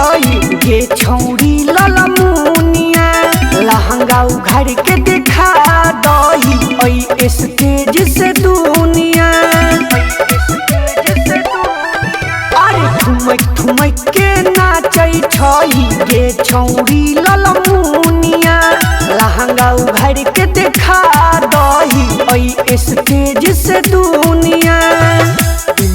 छई गे छौरी ललमुनिया लहंगा उघाड़ के देखा दही ऐ स्टेज से दुनिया। अरे ठुमक ठुमक के नाचै छई गे छौरी ललमुनिया लहंगा उघाड़ के देखा दही ऐ स्टेज से दुनिया।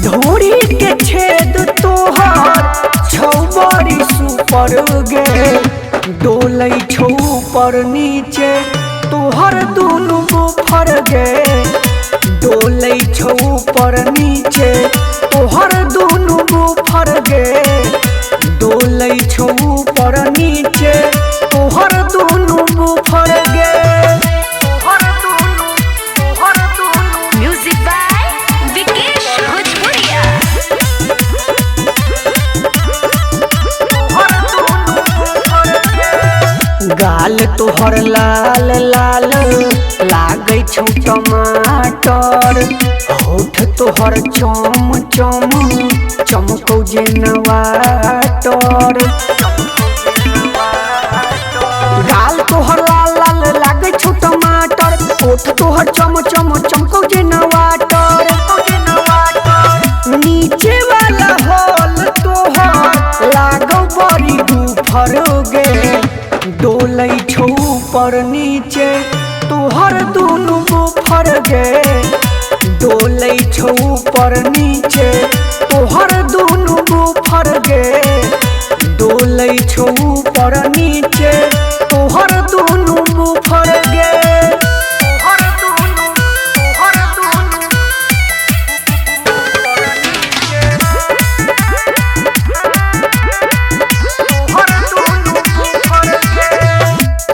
ढोरी के छेद तोहर छौ बड़ी सुपर गे डोलै छौ ऊपर नीचे तोहर दुनू बुफर गे डोलै छौ ऊपर नीचे तोहर दुनू बुफर गे डोलै छौ ऊपर नीचे तोहर दुनू बुफर गे। तोहर दुनू तोहर दुनू म्यूजिक बाय विकेश भोजपुरिया। गाल तोहर लाल लाल लागै छौ टमाटर होठ तोहर चम चम चमकौ जेना वाटर। गाल तोहर लाल लाल लागै छौ टमाटर होठ तोहर चम चम चमकौ जेना वाटर। नीचे वाला हॉल तोहर लागौ बड़ी गुफर गे डोलै छौ ऊपर नीचे तोहर दुनू बुफर गे डोलै छौ ऊपर नीचे तोहर दुनू बुफर गे डोलै छौ ऊपर नीचे तोहर दुनू बुफर गे। तोहर दुनू तोहर दुनू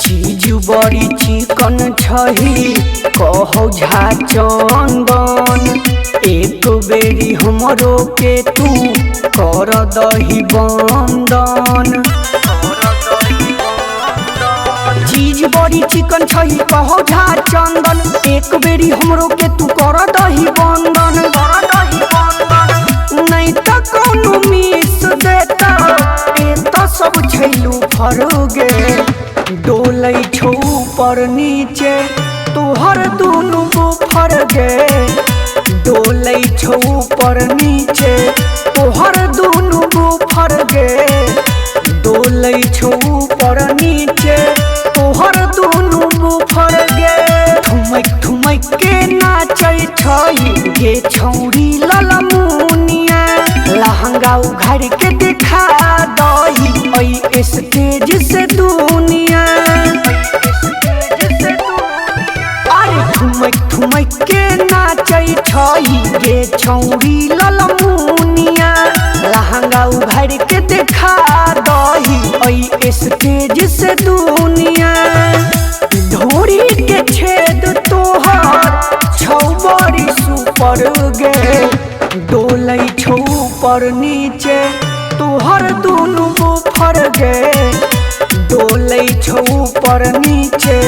चीज बड़ी चिकन छही कहौ झा चंदन एक बेरी हमरो के तू कर दही बंदन। चीज बड़ी चिकन छही कहौ झा चंदन एक बेरी हमरो के तू कर दही बंदन। नहीं त कोनो मिस देता ए त सब छैलू फरोगे डोलै छौ ऊपर नीचे तोहर दुनू बुफर गे डोलै छौ ऊपर नीचे तोहर दुनू बुफर गे डोलै छौ ऊपर नीचे तोहर दुनू बुफर गे। ठुमक ठुमक के नाचै छई गे छौरी ललमुनिया लहंगा उघाड़ के देखा दही ऐ स्टेज से दुनिया। अरे ठुमक ठुमक के नाचै छई गे छौरी ललमुनिया लहंगा उघाड़ के देखा दही ऐ स्टेज से दुनिया। ढोरी के छेद तोहर छौ बड़ी सुपर गे डोलै छौ ऊपर नीचे तोहर दुनू बुफर गे डोलै छौ ऊपर नीचे।